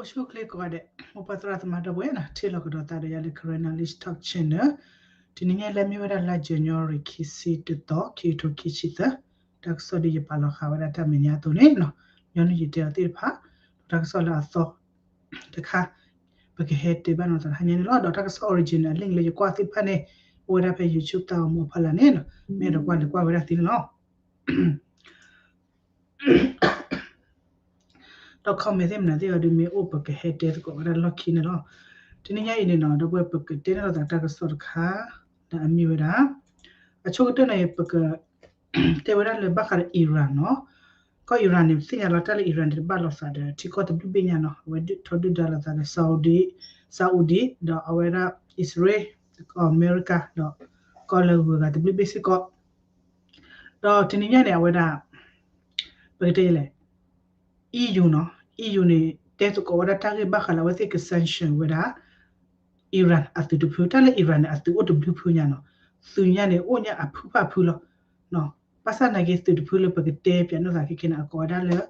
အိၣ်ဆူၣ်အိၣ်ချ့ကိးဂၤဒဲး မိၢ်ပၢ်သရၣ်သမါဒီပုၢ်ဝဲၢ်နီၤ ထံၣ်လိာ်ကဒီးသးဒီးယၤလၢ Karen Knowledge Talk Channel. တနံၤညါလၢအမ့ၢ်ဝဲဒၣ်လါ January ခံဆံတသီ ခံကထိခံဆံသၢ, တၢ်ကစီၣ်ဒ်ယပာ်လီၤဃာ်ဝဲဒၣ်တၢ်မဲာ်ညါအသိးန့ၣ်နီၤ, ညီနုၢ်ယတဲအီၤသ့ၣ်တဖၣ်, ဒီးတၢ်ကစီၣ်လၢအသီတခါ ပကဟဲတဲဘၣ်နီၤသးတဟါညါန့ၣ်လီၤ. ဒီးတၢ်ကစီၣ် original အလံာ်လၢယကွၢ်သ့ၣ်တဖၣ်န့ၣ် အိၣ်ဝဲဒၣ်ဖဲ YouTube တၢ်ဂီၤမူအဖီလာ်န့ၣ်နီၤ, မ့ၢ်အဲၣ်ဒိးကွၢ်လဲၤကွၢ်ဝဲဒၣ်သ့န့ၣ်လီၤ. ဒီး comment သ့ၣ်မနုၤသ့ၣ်အီၤဒ်မ့ၢ်အိၣ် ပကဟဲတဲသကိးဝဲဒၣ်လီၢ်ခံန့ၣ်လီၤ. တနံၤညါအံၤန့ၣ်နီၤ ဒီပုၢ်ဝဲၢ် ပကတဲန့ၢ်လိာ်သးတၢ်ကစီၣ်တခါ လၢအမ့ၢ်ဝဲဒၣ် အဆိကတၢၢ်န့ၣ် ပက တဲဝဲဒၣ်လၢဘၣ်ဃးဒီး Iran နီၤ, ကီၢ် Iran န့ၣ် ပသ့ၣ်ညါလီၤတၢ်လၢ Iran န့ၣ် တဘၣ်လိာ်သးဒီးထံကီၢ်တဘျုးဘ့ၣ်ညါနီၤ, အဝဲဒုးထီဒုၣ်ဒါလိာ်သးဒီး Saudi, Saudi ဒီးအဝဲဒၣ် အံၣ်စရ့လး, ကီၢ်အမဲရကၤ ဒီးကီၢ်လၢဂုၤဂၤတဘျုးဘ့ၣ်စ့ၢ်ကီး ဒီးတနံၤညါန့ၣ် အဝဲဒၣ် ပကတဲလဲၣ် EU နီၤ, EU န့ၣ် တဲသကိးဝဲဒၣ်တၢ်ဂ့ၢ်ဘၣ်ဃးလၢအဝဲသ့ၣ်က sanction ဝဲဒၣ် Iran အသုးတဖု, တၢ်လၢ Iran န့ၣ် အသုးအိၣ်တဘျုးဖုညါနီၤ, သုးညါန့ၣ် အိၣ်ညါအဖုဖၣ်ဖုလီၤ. ဘၣ်ဆၣ်နာ်က့သုးတဖုလၢပကတဲပၠးန့ၢ်သးခဲခဲန့ၣ် အကိးဝဲဒၣ်လၢ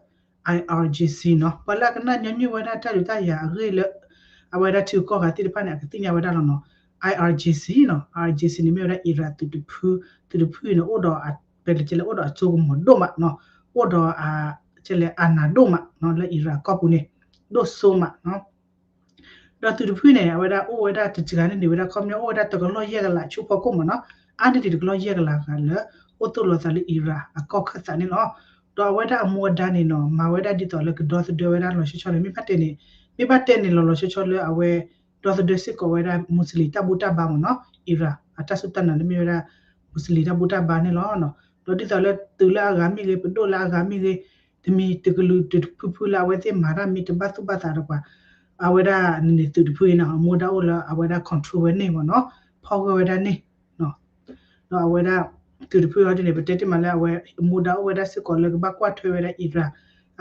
I R G C နီၤ, ပှၤလၢအကနၣ်ညီနုၢ်ဝဲဒၣ်တၢ်ဒုးတၢ်ယၤအဂ့ၢ်လၢ အဝဲဒၣ်ထံဂုၤကီၢ်ဂၤသ့ၣ်တဖၣ်န့ၣ် အကသ့ၣ်ညါဝဲဒၣ်လီၤနီၤ, I R G C နီၤ, I R G C န့ၣ်မ့ၢ်ဝဲဒၣ် Iran သုးတဖု, သုးတဖုအံၤန့ၣ် အိၣ်ဒီး ပလဲၤကဲလဲၣ် အိၣ်ဒီးအစိကမီၤဒိၣ်မးနီၤ, အိၣ်ဒီး ကဲလဲၣ် အာဏာ ဒိၣ်မးနီၤ လၢ Iran ကီၢ်ပူၤန့ၣ် ဒိၣ်စိမးနီၤ. ဒီးသုးတဖုန့ၣ် အဝဲဒၣ်အိၣ်ဝဲဒၣ်တစှၤန့ၢ်န့ၣ်ဝဲဒၣ် ခီပညီအိၣ်ဝဲဒၣ်တကလီၢ်ယဲၢ်ကလးဆူဖီခိၣ်မးနီၤ, အါန့ၢ်ဒံးတကလီၢ်ယဲၢ်ကလးဂၤလၢ အိၣ်သိၣ်လိာ်သးလၢ Iran အကီၢ်ခၢၣ်သးန့ၣ်လီၤ. ဒီးအဝဲဒၣ်အမူအဒါန့ၣ်နီၤ မၤဝဲဒၣ်ဒ်သိးလၢကဒီသဒၢဝဲဒၣ်လီၤဆီဆီန့ၣ် မ့ၢ်ဘၣ်တဲန့ၣ်, မ့ၢ်ဘၣ်တဲန့ၣ်လီၤလီၤဆီဆီလၢအဝဲ ဒီသဒၢစ့ၢ်ကီးဝဲဒၣ် Muslim တၢ်ဘူၣ်တၢ်ဘါမးနီၤ, Iran အတၢ်စူၢ်တၢ်နာ်လၢမ့ၢ်ဝဲဒၣ် Muslim တၢ်ဘူၣ်တၢ်ဘါန့ၣ်လီၤ. ဒီးဒ်သိးလၢသုးလၢအဂၤမ့ၢ်ဂ့ၤ ပဒိၣ်လၢအဂၤမ့ၢ်ဂ့ၤ, တမံၤတကလုာ်တဖုဖုလၢအဝဲသ့ၣ်မၤတၢ်မ့ၢ်တဘၣ်သူၣ်ဘၣ်သးဒီးပှၤ, အဝဲဒၣ်န့ၣ်န့ၣ်သုးတဖုအံၤန့ၣ် အမူဒါအိၣ်လၢအဝဲဒၣ် control ဝဲန့ၣ်မးနီၤ, ဖီၣ်ဂၢၢ်ဝဲဒၣ်န့ၣ် ဒီးအဝဲဒၣ် သုးတဖုအံၤန့ၣ် ပတဲတ့ၢ်မးလၢအဝဲ အမူဒါအိၣ်ဝဲဒၣ်စ့ၢ်ကီးလၢကဘၣ်ကွၢ်ထွဲဝဲဒၣ် Iran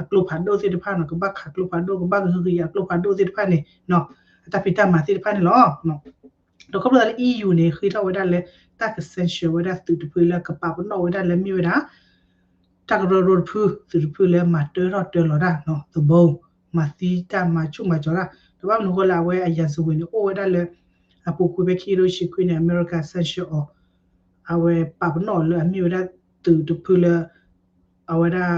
အကျိဖးဒိၣ်သ့ၣ်တဖၣ်နီၤ, ကဘၣ်ခးကျိဖးဒိၣ် ကဘၣ်ဂုၤကယၤအကျိဖးဒိၣ်သ့ၣ်တဖၣ်န့ၣ်နီၤ, အတၢ်ဖံးတၢ်မၤသ့ၣ်တဖၣ်န့ၣ်လီၤ. ဒီးခီဖျိသးလၢ EU န့ၣ် ဃ့ထီၣ်ဝဲဒၣ်လၢ တၢ်က sanction ဝဲဒၣ်သုးတဖုလၢကပာ်ပနီၣ်ဝဲဒၣ်လၢမ့ၢ်ဝဲဒၣ် တၢ်ကရၢကရိတဖု သုးတဖုလၢမၤတၢထီၣ်တၢလီၤတၢ်နီၤ, သဘီ မၤသံတၢ်မၤဆူၣ်မၤစီၤတၢ်, ဒီးဘၣ်မနုၤဃိလၢအဝဲအရာဇဝင်န့ၣ် အိၣ်ဝဲဒၣ်လၢ အပူၤကွံာ်ဖဲခံကထိဆံခွံန့ၣ် အမဲရကၤ sanction အီၤ, အဝဲပာ်ပနီၣ်အီၤလၢအမ့ၢ်ဝဲဒၣ်သုးတဖုလၢ အဝဲဒၣ်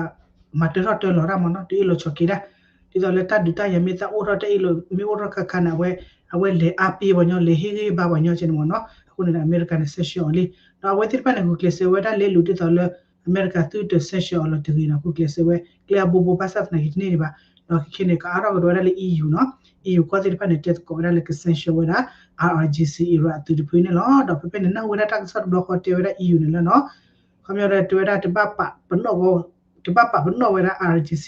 မၤတၢထီၣ်တၢလီၤတၢ်မးနီၤ, တအ့ၣ်လိာ်ဆိးက့ဒၣ်, ဒ်သိးလၢတၢ်ဒုးတၢ်ယၤမ့ၢ်သးအိၣ်ထီၣ် တၢ်အ့ၣ်လိာ်မ့ၢ်အိၣ်ထီၣ်ခါခါန့ၣ် အဝဲ အဝဲလဲၤအါပ့ၤပှၤညီ လဲၤဟ့ၣ်ဂံၢ်ဟ့ၣ်ဘါပှၤညီကဲန့ၣ်မးနီၤ, အဃိန့ၣ်ဒီး အမဲရကၤန့ၣ် sanction အီၤလံ, ဒီးအဝဲသ့ၣ်တဖၣ်န့ၣ် ဂုာ်ကျဲးစၢးဝဲဒၣ်လဲၤလူၤဒ်သိးလၢ အမဲရကၤသုတ sanction အီၤလီၤတဂ့ၤနီၤ, ဂုာ်ကျဲးစၢးဝဲ ကျဲအဘိဘိဘၣ်ဆၣ်သနာ်က့တန့ၢ်ဒံးဘၣ်, ဒီးခဲခဲန့ၣ် ကအါထီၣ်ကဒီးဝဲဒၣ်လၢ EU နီၤ, EU ကီၢ်သ့ၣ်တဖၣ်န့ၣ် တဲသကိးဝဲဒၣ်လၢက sanction ဝဲဒၣ် IRGC Iran အသုးတဖုန့ၣ်လီၤ. ဒီးဖဲဖဲန့ၣ် နၢ်ဟူဝဲဒၣ်တၢ်ကစီၣ်တဘျီဃီတဲဝဲဒၣ် EU န့ၣ်လၢနီၤ, ခီပညီဒီးတဲဝဲဒၣ်တဘၣ်ပာ် တဘၣ်ပာ်ပနီၣ်ဝဲဒၣ် IRGC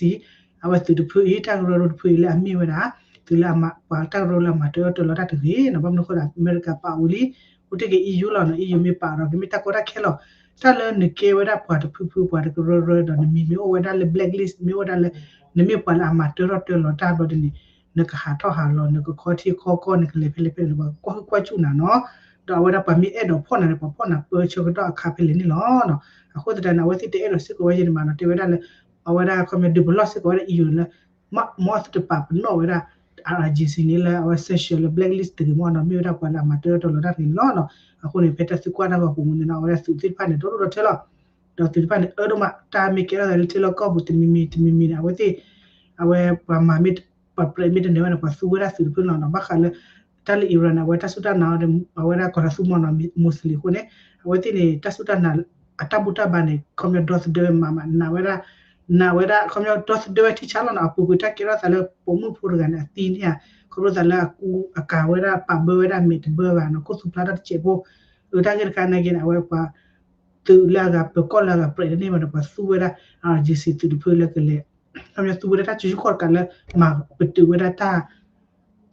အဝဲသုးတဖုအံၤ တၢ်ကရၢကရိတဖုအံၤလၢအမ့ၢ်ဝဲဒၣ် သုးလၢအမၤပှၤတၢ်ကရၢလၢအမၤတၢထီၣ်တၢလီၤတၢ်တဂ့ၤနီၤ, ဘၣ်မနုၤအဃိဒီး အမဲရကၤပာ်ဝံၤလံ, အိၣ်တ့ၢ်က့ၤ EU လီၤနီၤ, EU မ့ၢ်ပာ်ဒီး ကမ့ၢ်တၢ်ကီတၢ်ခဲလီၤ, တၢ်လၢနကဲဝဲဒၣ်ပှၤတဖုဖုပှၤတကရၢကရိဒီး နမံၤမ့ၢ်အိၣ်ဝဲဒၣ်လၢ blacklist မ့ၢ်အိၣ်ဝဲဒၣ်လၢ နမ့ၢ်ပှၤလၢအမၤတၢထီၣ်တၢလီၤတၢ်ဘျီဒ်န့ၣ် နကဟးထီၣ်ဟးလီၤ နကခီထံခီကီၢ် နကလဲၤဖဲလဲၣ်ဖဲလဲၣ် ပှၤကွၢ်ဟုၣ်ကွၢ်စူၣ်နၤနီၤ, ဒီးအဝဲဒၣ်ပှၤမ့ၢ်အဲၣ်ဒိးဖီၣ်နၤန့ၣ် ပှၤဖီၣ်နၤပၢဆၢကတီၢ်အခါဖဲလဲၣ်န့ၣ်လီၤ. အဃိသတးန့ၣ် အဝဲသ့ၣ်တအဲၣ်ဒိးစ့ၢ်ကီးဝဲယဲန့ၣ်မးနီၤ, တဲဝဲဒၣ်လၢ အဝဲဒၣ်ခီပညီဒုးပလီၢ်စ့ၢ်ကီးဝဲဒၣ် EU န့ၣ်လၢ မ်သုတပာ်ပနီၣ်ဝဲဒၣ် IRGC န့ၣ်လၢအဝဲ sanction လၢ blacklist တဂ့ၤမးနီၤ, မ့ၢ်ဝဲဒၣ်ပှၤလၢအမၤတၢထီၣ်တၢလီၤတၢ်တဂ့ၤန့ၣ်လီၤ. အဃိန့ၣ် ဖဲတၢ်သံကွၢ်တၢ်ဂီၤပူၤမူန့ၣ်နီၤ အဝဲဒၣ်သုးသ့ၣ်တဖၣ်န့ၣ် ဒိၣ်ဒိၣ်ထီထီလီၤ, ဒီးသုးတဖၣ်န့ၣ် အၢဒိၣ်မး တၢ်မ့ၢ်ကဲထီၣ်သးလၢထံလီၢ်ကီၢ်ပူၤတမံၤမံၤတမံၤမံၤန့ၣ် အဝဲသ့ၣ် အဝဲပှၤမၤမ့ၢ် ပှၤပြဲးမ့ၢ်တန့ၢ်ဝဲန့ၣ် ပှၤသူဝဲဒၣ်သုးတဖုလီၤနီၤ, ဘၣ်ဃးလၢ တၢ်လၢ Iran န့ၣ် အဝဲတၢ်စူၢ်တၢ်နာ်အီၤဒီး အဝဲဒၣ်ကီၢ်တၢ်သူမီၢ်နီၤ Muslim အဃိန့ၣ် အဝဲသ့ၣ်န့ၣ် တၢ်စူၢ်တၢ်နာ် အတၢ်ဘူၣ်တၢ်ဘါန့ၣ် ခီပညီဒီသဒၢဝဲမးမး နာ်ဝဲဒၣ် နာ်ဝဲဒၣ် ခီပညီဒီသဒၢဝဲထံဆးလီၤနီၤ, အပူၤကွံာ်တၢ်ကဲထီၣ်သးလၢပိာ်မုၣ်ဖိတဂၤန့ၣ် အသံန့ၣ်ဧါ, ခီဖျိသးလၢအကူအကၤဝဲဒၣ်ပာ်ဘၢဝဲဒၣ်မဲာ်တဘၢဘၣ်နီၤ, ခိၣ်သူဖျါထီၣ်တစဲးဖိ, အတၢ်ဂ့ၢ်တခါနာ်က့န့ၣ် အဝဲပှၤ သုးလၢအဂၤပၢၤကီၢ်လၢအဂၤပြဲးတန့ၢ်ဘၣ်ဒီး ပှၤသူဝဲဒၣ် IRGC သုးတဖုလၢကလဲၤ ခီပညီသူဝဲဒၣ်တၢ်စုဆူၣ်ခီၣ်တကးလၢ မၤပတုာ်ဝဲဒၣ်တၢ်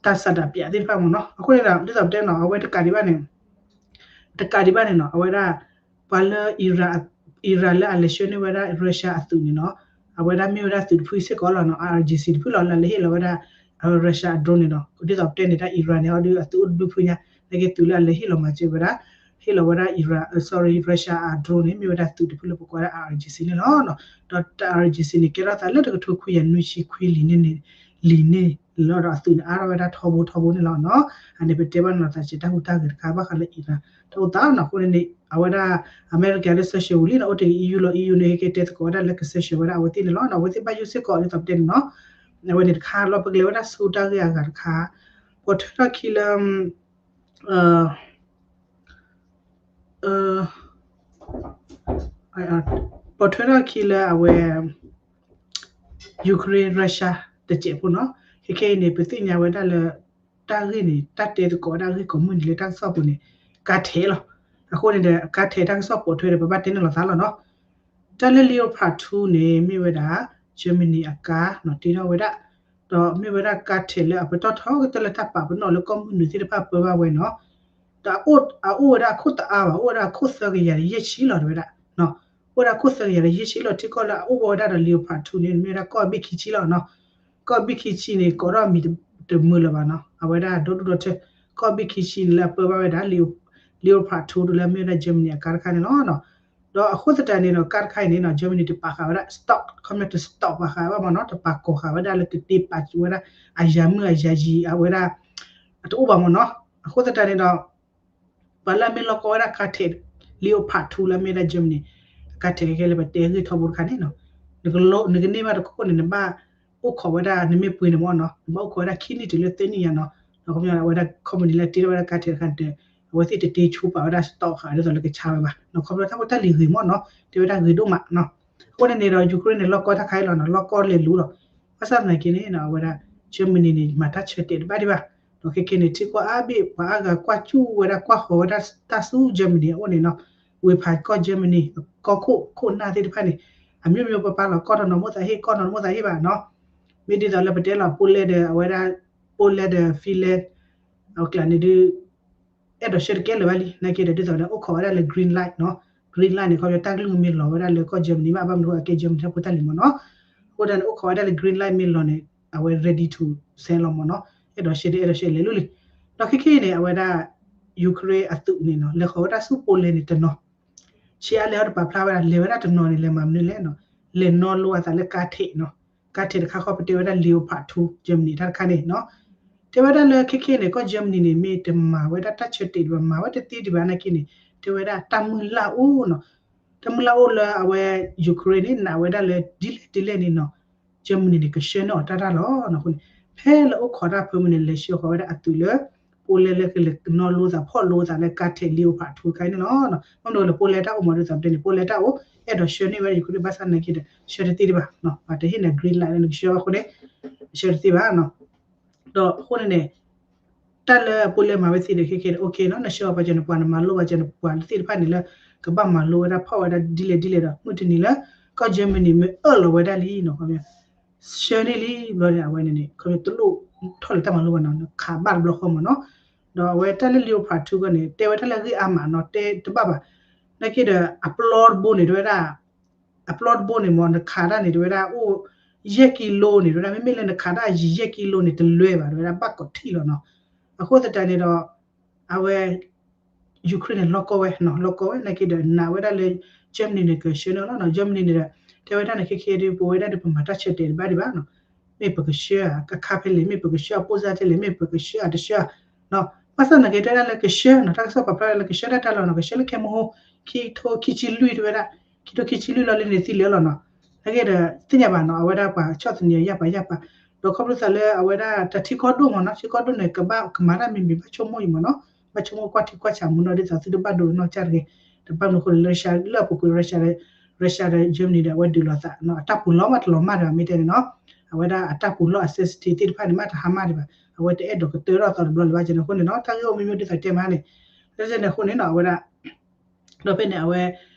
တၢ်ဆန္ဒပြသ့ၣ်တဖၣ်မးနီၤ, အဃိန့ၣ်ဒီး ဒ်သိးပတဲနီၤ အဝဲတကးဒံးဘၣ်န့ၣ် တကးဒံးဘၣ်န့ၣ်နီၤ အဝဲဒၣ် ပှၤလၢ Iran လၢအလဲၤဆှၢန့ၢ်ဝဲဒၣ် Russia အသုးန့ၣ်နီၤ, အဝဲဒၣ်မ့ၢ်ဝဲဒၣ်သုးတဖုစ့ၢ်ကီးလီၤနီၤ, IRGC တဖုလီၤလၢအလဲၤဟ့ၣ်လီၤဝဲဒၣ် Russia အ drone န့ၣ်နီၤ, ဒ်သိးပတဲန့ၣ် တၢ် Iran န့ၣ် အီၤဒုးအသုးအိၣ်တဘျုးဖုညါ နာ်က့သုးလၢအလဲၤဟ့ၣ်လီၤမၤစၢၤဝဲဒၣ် ဟ့ၣ်လီၤဝဲဒၣ် Iran, sorry, Russia အ drone န့ၣ် မ့ၢ်ဝဲဒၣ်သုးတဖုလၢပကိးဝဲဒၣ် IRGC န့ၣ်လီၤ. ဒီးတၢ် IRGC န့ၣ် ကဲထီၣ်သးလၢတကထိခွံကယၤနွံဆံခွံလံန့ၣ် လံန့ၣ် လီၤဒီးအသုးန့ၣ်အါထီၣ်ဝဲဒၣ်ထီဘိထီဘိန့ၣ်လီၤနီၤ. အန့ၣ်ပတဲဘၣ်နသးစဲးတၢ်ဟူးတၢ်ဂဲၤတခါ ဘၣ်ဃးလၢ Iran တၢ်အိၣ်သးနီၤ. အဃိန့ၣ်န့ၣ် အဝဲဒၣ် အမဲရကၤလၢ sanction ဝံၤလံနီၤ အိၣ်တ့ၢ် E U လီၤ E U န့ၣ် ဟဲက့ၤတဲသကိးဝဲဒၣ်လၢက sanction ဝဲဒၣ်အဝဲသ့ၣ်န့ၣ်လီၤနီၤ. အဝဲသ့ၣ်ဘၣ်ယိၣ်စ့ၢ်ကီးဒ်သိးပတဲန့ၣ်နီၤ. အဝဲန့ၣ်တခါလီၤ ပကလဲၤဝဲဒၣ်ဆူတၢ်ဂ့ၢ်အဂၤတခါ ပိာ်ထွဲထီၣ်ခံလၢ ပိာ်ထွဲထီၣ်ခံလၢအဝဲ Ukraine Russia တစဲးဖိနီၤ. ခဲခဲအံၤန့ၣ် ပသ့ၣ်ညါဝဲဒၣ်လၢ တၢ်ဂ့ၢ်န့ၣ် တၢ်တဲသကိးဝဲဒၣ်အဂ့ၢ်ကိးမုၢ်နံၤလၢတၢ်ကစီၣ်ပူၤန့ၣ် ကါထဲးလီၤ. အဃိန့ၣ်ဒီး ကါထဲးတၢ်ကစီၣ်ပိာ်ထွဲဒီး ပဘၣ်တဲန့ၢ်လိာ်သးလီၤနီၤ. တၢ်လၢ Leopard two န့ၣ် မ့ၢ်ဝဲဒၣ် Germany အကါနီၤ တ့ထီၣ်ဝဲဒၣ် ဒီးမ့ၢ်ဝဲဒၣ်ကါထဲးလၢအပတီၢ်ထီကတၢၢ်လၢတၢ်ပာ်ပနီၣ်လၢကီၢ်မုၢ်နုာ်သ့ၣ်တဖၣ်ပၢဘၣ်ဝဲနီၤ. ဒီးအအိၣ်ဝဲဒၣ်အခိၣ်တအါဘၣ် အိၣ်ဝဲဒၣ်အခိၣ်သၢကယၤဒီးယဲၢ်ဆံလီၤ တဲဝဲဒၣ် အိၣ်ဝဲဒၣ်အခိၣ်သၢကယၤဒီးယဲၢ်ဆံလီၤ. ထံကီၢ်လၢအအိၣ်ဝဲဒၣ်ဒီး Leopard two န့ၣ် မ့ၢ်ဝဲဒၣ်ကီၢ်ဘ့ၣ်ခံဆံလီၤနီၤ. ကီၢ်ဘ့ၣ်ခံဆံန့ၣ် ကိးထီၣ်အမံၤတမုာ်လၢၤဘၣ်နီၤ. အဝဲဒၣ်ဒီဒူၣ်ဒီထၢ ကီၢ်ဘ့ၣ်ခံဆံန့ၣ်လၢအပၢဘၣ်ဝဲဒၣ် Leopard two ဒ်လၢမ့ၢ်ဝဲဒၣ် Germany အကါတခါန့ၣ်လီၤနီၤ. ဒီးအဃိသတးန့ၣ်ဒီး ကါတခါအံၤန့ၣ်နီၤ Germany တပာ်ဃာ်ဝဲဒၣ် stock ခီပညီတ stock ပာ်ဃာ်ဘၣ်မ့ၢ်နီၤ တပာ်ကိးဃာ်ဝဲဒၣ်လၢတတ့ပာ်ဝဲဒၣ် အယၤမုၢ်အယၤယံၤအဝဲဒၣ် အတအိၣ်ဘၣ်မ့ၢ်နီၤ. အဃိသတးန့ၣ်ဒီး ပှၤလၢအမ့ၢ်လီၢ်ကီဝဲဒၣ်ကါထဲး Leopard two လၢမ့ၢ်ဝဲဒၣ် Germany ကါထဲးခဲခဲလၢပတဲဂ့ၢ်ထီဘိတခါန့ၣ်နီၤ နကန့ၢ်ဘၣ်တခိၣ်န့ၣ် နဘၣ်အိၣ်ခိးဝဲဒၣ် နမ့ၢ်ပှ့ၤန့ၣ်မ့ၢ်နီၤ နဘၣ်အိၣ်ခိးဝဲဒၣ်ခံနံၣ်တုၤလၢသၢနံၣ်ညါနီၤ. ဒီးခီပညီအဝဲဒၣ် company လၢတ့ထီၣ်ဝဲဒၣ်ကါထဲးတခါန့ၣ် အဝဲသ့ၣ်တတ့ဆိပာ်ဝဲဒၣ် stock ဃာ်ဒ်သိးလၢကဆါဝဲဘၣ်နီၤ. ခီဖျိတၢ်ဖိတၢ်လံၤဂ့ၤမ့ၢ်နီၤ တဲဝဲဒၣ်ဂ့ၤဒိၣ်မးနီၤ. အဃိန့ၣ်န့ၣ်ဒီး Ukraine န့ၣ် လီၢ်ကီတၢ်ခါအံၤလီၤနီၤ လီၢ်ကီလဲၤလူလီၤ. ဘၣ်ဆၣ်သနာ်က့န့ၣ် အဝဲဒၣ် Germany န့ၣ် မၤတၢ်ဆၢတဲာ်တဘၣ်ဒံးဘၣ်. ဒီးခဲခဲန့ၣ် ထံကီၢ်အါဘ့ၣ် ပှၤအါဂၤကွၢ်စူၣ်ဝဲဒၣ်ကွၢ်ဃီၤဝဲဒၣ်တၢ်ဆူ Germany အအိၣ်န့ၣ်နီၤ ဝ့ၢ်ဖးကီၢ် Germany ကီၢ်ခိၣ်ခိၣ်နၢ်သ့ၣ်တဖၣ်န့ၣ် အမျိုးမျိုးပပာ်လီၤ ကီၢ်တနီၤမိၣ်သးဟ့ၣ် ကီၢ်တနီၤမိၣ်သးဟ့ၣ်ဘၣ်နီၤ. မ့ၢ်ဒ်သိးလၢပတဲလီၤ Poland ဒီးအဝဲဒၣ် Poland ဒီး Finland အကျါန့ၣ်ဒုး အဲၣ်ဒိးဆှၢတကဲလၢၤဘၣ်လံ နာ်က့ဒီးဒ်သိးဒီးအိၣ်ခိးဝဲဒၣ်လၢ green light နီၤ. Green light န့ၣ် ခီဖျိတၢ်ကလုၢ်ကမ့ၢ်လီၤဝဲဒၣ်လၢကီၢ် Germany ဘၣ် ဘၣ်မနုၤအကဲ Germany တၢ်ဖိတၢ်လံၤမ့ၢ်နီၤ. အဃိသတးန့ၣ် အိၣ်ခိးဝဲဒၣ်လၢ green light မ့ၢ်လီၤန့ၣ် အဝဲ ready to send လီၤမ့ၢ်နီၤ. အဲၣ်ဒိးဆှၢဒ်အဲၣ်ဒိးဆှၢလဲၤလိၤလံ. ဒီးခဲခဲအံၤန့ၣ် အဝဲဒၣ် Ukraine အသုးန့ၣ်နီၤ လဲၤဃီၤဝဲဒၣ်ဆူ Poland န့ၣ်တနီၤ ဆံးအါလဲၣ်အီၤတပာ်ဖျါဝဲဒၣ် လဲၤဝဲဒၣ်တနီၤန့ၣ် လဲၤမၤမနုၤလဲၣ်နီၤ. လဲၤနီၣ်လိအသးလၢကါထဲးနီၤ. ကါထဲးတခါဃီပတဲဝဲဒၣ် Leopard two Germany တၢ်တခါန့ၣ်နီၤ. တဲဝဲဒၣ်လၢခဲခဲန့ၣ် ကီၢ် Germany န့ၣ် မ့ၢ်တမၤဝဲဒၣ်တၢ်ဆၢတဲာ်ဒံးဘၣ် မၤဝဲတသ့ဒံးဘၣ်နာ်က့န့ၣ် တဲဝဲဒၣ်တၢ်မုၢ်လၢ်အိၣ်နီၤ. တၢ်မုၢ်လၢ်အိၣ်လၢအဝဲ Ukraine န့ၣ် နာ်ဝဲဒၣ်လၢဒ်လဲၣ်ဒ်လဲၣ်န့ၣ်နီၤ Germany န့ၣ် ကဆှၢန့ၢ်အီၤတၢ်တၢ်လီၤနီၤ. အဃိန့ၣ် ဖဲလၢအိၣ်ခိးတၢ်ဖၢမုၢ်န့ၣ် လဲၤဆှၢဃီၤဝဲဒၣ်အသုးလၢ Poland လၢကလဲၤနီၣ်လိသးဖီၣ်လိသးလၢကါထဲး Leopard two တခါန့ၣ်လီၤ. ဘၣ်မနုၤလဲၣ် Poland တၢ်အိၣ်မးဒ်သိးပတဲန့ၣ် Poland တၢ်အိၣ် အဲၣ်ဒိးဆှၢန့ၢ်ဝဲဒၣ် Ukraine ဘၣ်ဆၣ်သနာ်က့ဒီး ဆှၢတသ့ဒံးဘၣ်. ပှၤတဟ့ၣ်နၤ green light လၢနကဆှၢဘၣ်အဃိန့ၣ် ဆှၢတသ့ဘၣ်နီၤ. ဒီးအဃိန့ၣ်န့ၣ် တၢ်လၢ Poland မၤဝဲသ့ဒီးခဲခဲန့ၣ် okay နီၤ နဆှၢအီၤပှၤကဲန့ၣ် ပှၤနမၤလိဘၣ်ကဲန့ၣ် ပှၤသ့ၣ်တဖၣ်န့ၣ်လၢ ကဘၣ်မၤလိဝဲဒၣ်ဖီၣ်ဝဲဒၣ်ဒ်လဲၣ်ဒ်လဲၣ်ဒီး မုၢ်တနံၤလၢ ကီၢ် Germany မ့ၢ်အၢၣ်လီၤဝဲဒၣ်လံနီၤ ခီ ဆှၢန့ၢ်လံဘျီန့ၣ် အဝဲန့ၣ်န့ၣ် ခီဖျိတလိၣ်ထီၣ်လၢတၢ်မၤလိဘၣ်နီၤ ခးဘၣ်တဘျီဃီမ့ၢ်နီၤ. ဒီးအဝဲတၢ်လၢ Leopard two ခီန့ၣ် တဲဝဲတၢ်လၢအဂ့ၢ်အါမးနီၤ တဲတဘၣ်ဘၣ်. နာ်က့ဒီး အပျီတဘိန့ၣ် တဲဝဲဒၣ် အပျီတဘိန့ၣ်မ့ၢ် နခးတၢ်န့ၣ် တဲဝဲဒၣ်အိၣ် ယဲၢ်ကံလိန့ၣ် တဲဝဲဒၣ် မ့မ့ၢ်လၢနခးတၢ်ယံာ်ယဲၢ်ကံလိန့ၣ် တလွဲဘၣ် တဲဝဲဒၣ် ဘၣ်ကိးထံၣ်လီၤနီၤ. အဃိသတးန့ၣ်ဒီး အဝဲ Ukraine န့ၣ် လီၢ်ကီဝဲနီၤ လီၢ်ကီဝဲ နာ်က့ဒီး နာ်ဝဲဒၣ်လၢ Germany န့ၣ် ကဆှၢန့ၢ်လီၤနီၤ Germany န့ၣ်ဒီး တဲဝဲဒၣ်န့ၣ် ခဲခဲဒုး ပဝဲဒၣ်ဒီး ပမၤတၢ်ဆၢတဲာ်တဘၣ်ဒံးဘၣ်နီၤ မ့ၢ်ပကဆှၢအခါဖဲလဲၣ် မ့ၢ်ပကဆှၢအပိၢ်စၢ်ဖဲလဲၣ် မ့ၢ်ပကဆှၢအတဆှၢဧါနီၤ ဘၣ်ဆၣ်သနာ်က့ တဲဝဲဒၣ်လၢကဆှၢနီၤ တၢ်ကစီၣ်ပာ်ဖျါလၢကဆှၢတၢ်တၢ်လီၤနီၤ ကဆှၢလၢခဲမဟိ ခံထိခံဆံလွံၢ်တဲဝဲဒၣ် ခံထိခံဆံလွံၢ်လီၤလၢန့ၣ်သံလၢာ်လီၤနီၤ နာ်က့ဒီး သ့ၣ်ညါဘၣ်နီၤ အဝဲဒၣ်ပှၤဆီၣ်သနံးယၢ်ပာ်ယၢ်ပာ် ဒီးခီဖျိသးလၢအဝဲဒၣ်တၢ်ထံကီၢ်ဒိၣ်မ့ၢ်နီၤ ထံကီၢ်ဒိၣ်န့ၣ် ကဘၣ်ကမၤတၢ်မံၤမံၤ ဘၣ်ဆိကမိၣ်အံၤမ့ၢ်နီၤ ဘၣ်ဆိကမိၣ်ကွၢ်ထံကွၢ်ဆးမ့ၢ်နီၤ ဒ်သိးသုတဘၣ်ဒိးနီၢ်ကစၢ်တဂ့ၤ တဘၣ်မနုၤအဃိန့ၣ် လၢ Russia လၢအပူၤကွံာ် Russia ဒီး Russia ဒီး Germany ဒီး အဝဲဒုးလိာ်သးနီၤ အတၢ်ပူၤလီၢ်မးတလီၤမၢ်ဒံးဘၣ် မ့ၢ်တဲန့ၣ်နီၤ အဝဲဒၣ်အတၢ်ပူၤလီၢ်အ sensitive သ့ၣ်တဖၣ်န့ၣ် မ့ၢ်တဟါမၢ်ဒံးဘၣ် အဝဲတအဲၣ်ဒိးကတၢၢ်ထီၣ်သီတဘျီလၢၤဘၣ်ကန့ၣ်အဃိန့ၣ်နီၤ တၢ်ဂ့ၢ်အိၣ်မ့ၢ်မ့ၢ်ဒ်သိးတဲမးန့ၣ် လၢန့ၣ်အဃိန့ၣ်နီၤ အဝဲဒၣ် ဒီးဖဲန့ၣ် အဝဲ